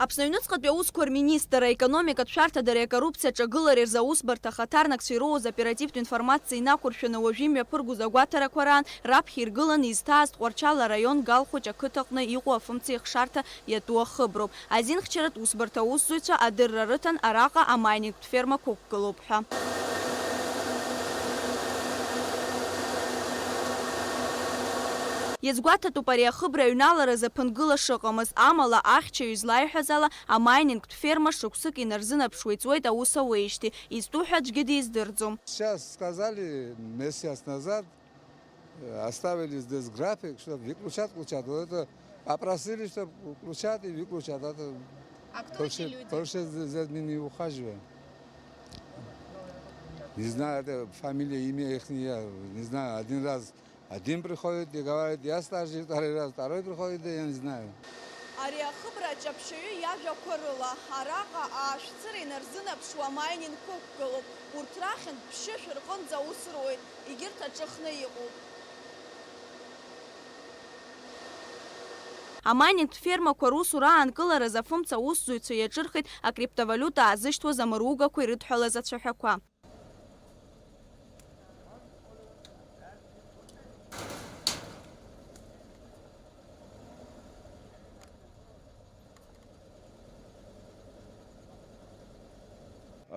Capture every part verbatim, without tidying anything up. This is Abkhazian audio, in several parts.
Аԥсны аҩныҵҟатәи аусқәа рминистр, аекономикатә шәарҭадареи акоррупциа аҿагылареи рзы аусбарҭа ахаҭарнакцәа ироуз оперативтә информациа инақәыршәаны уажәы имҩаԥыргоз агәаҭарақәа раан раԥхьа иргыланы изҭааз Тҟәарчал араион Галхәыҷ ақыҭаҟны иҟоу афымца ихшарҭа иатәу ахыброуп. Азинхьчаратә усбарҭа аусзуҩцәа адырра рыҭан араҟа амайнингтә фермақәа ықәгылоуп ҳәа. Иазгәаҭатәуп ари ахыбра аҩналаразы аԥынгыла шыҟамыз, амала ахьчаҩ излаиҳәаз ала, амайнингтә ферма шықәсык инарзынаԥшуа иҵуеит аус ауеижьҭеи, изтәу ҳәа аӡәгьы диздырӡом. Сейчас сказали, месяц назад, э, оставили здесь график, что выключать, включать. Вот это попросили, чтоб включать и выключать. Это А кто эти больше, люди? Больше за, за ними не ухаживаем. Не знаю, это фамилия, имя их, я не знаю. Один раз один приходит и говорит: «Я старший», второй раз второй приходит, я не знаю. Ари ахыбра аҿаԥшьаҩы иажәақәа рыла, араҟа аашәцыра инарзынаԥшуа амайнингқәа ықәгылоуп. Урҭ рахьынтә ԥшьышә рҟынӡа аус руеит, егьырҭ аҿыхны иҟоуп. Амайнингтә фермақәа русура аанкыларазы афымца аусзуҩцәа иаҿырхит акриптовалиута аазышьҭуаз амыругақәа ирыдҳәалаз ацәаҳәақәа.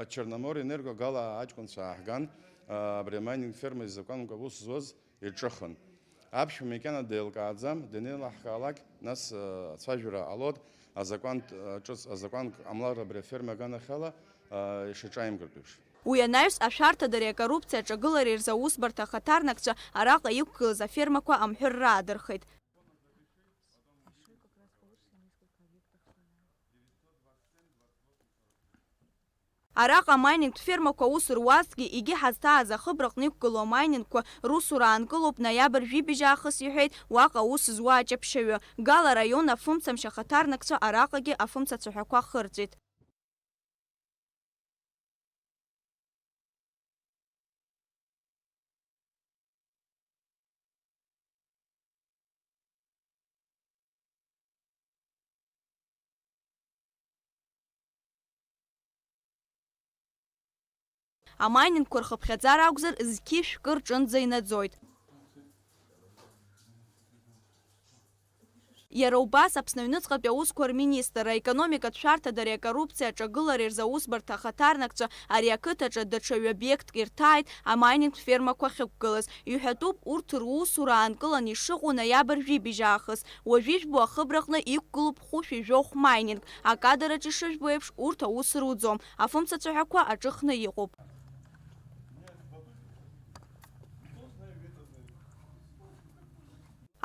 Ачерноморенерго гала аҷкәынцәа ааҳган, абри амайнинг ферма изакәанмкәа аус зуаз ирҿыхын. Аԥшәма макьана деилкааӡам, данеилаҳкаалак, нас, ацәажәара ҟалоит, азакәантә, ҿыц, азакәанк ҟамлар абри аферма аганахьала, ишаҿаимгартә еиԥш. Уи анаҩс, ашәарҭадареи акоррупциа аҿагылареи рзы аусбарҭа ахаҭарнакцәа араҟа иқәгылаз афермақәа амҳәыр раадырхеит. Араҟа амайнингтә фермақәа аус руазҭгьы, егьи ҳазҭааз ахыбраҟны иқәгылоу амайнингқәа русура аанкылоуп ноиабр жәибжь аахыс, иҳәеит уаҟа аус зуа аҷаԥшьаҩы. Гал араион афымцамч ахаҭарнакцәа араҟагьы афымца цәаҳәақәа хырҵәеит. Амайнингқәа рхыԥхьаӡара акәзар, зқьи шәкы рҿынӡа инаӡоит. Иара убас, Аԥсны аҩныҵҟатәи аусқәа рминистр, аекономикатә шәарҭадареи акоррупциа аҿагылареи рзы аусбарҭа ахаҭарнакцәа ари ақыҭаҿы даҽа ҩ-обиектк ирҭааит амайнингтә фермақәа ахьықәгылаз. Иҳәатәуп, урҭ русура аанкыланы ишыҟоу ноиабр жәибжь аахыс. Уажә ижәбо ахыбраҟны иқәгылоуп хәышәи жәохә майнинг. Акадраҿ ишыжәбо еиԥш, урҭ аус руӡом, афымца цәаҳәақәа аҿыхны иҟоуп.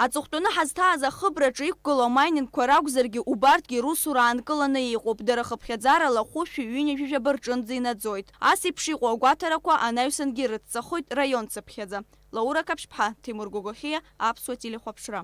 Аҵыхәтәаны ҳазҭааз ахыбраҿы иқәгылоу амайнингқәа ракәзаргьы, убарҭгьы русура аанкыланы иҟоуп, дара хыԥхьаӡарала хәышәи ҩынҩажәижәаба рҿынӡа инаӡоит. Ас еиԥш иҟоу агәаҭарақәа анаҩсангьы ирыццахоит раион цыԥхьаӡа. Лаура Қаԥшьԥҳа, Ҭемыр Гогохиа, Аԥсуа телехәаԥшра.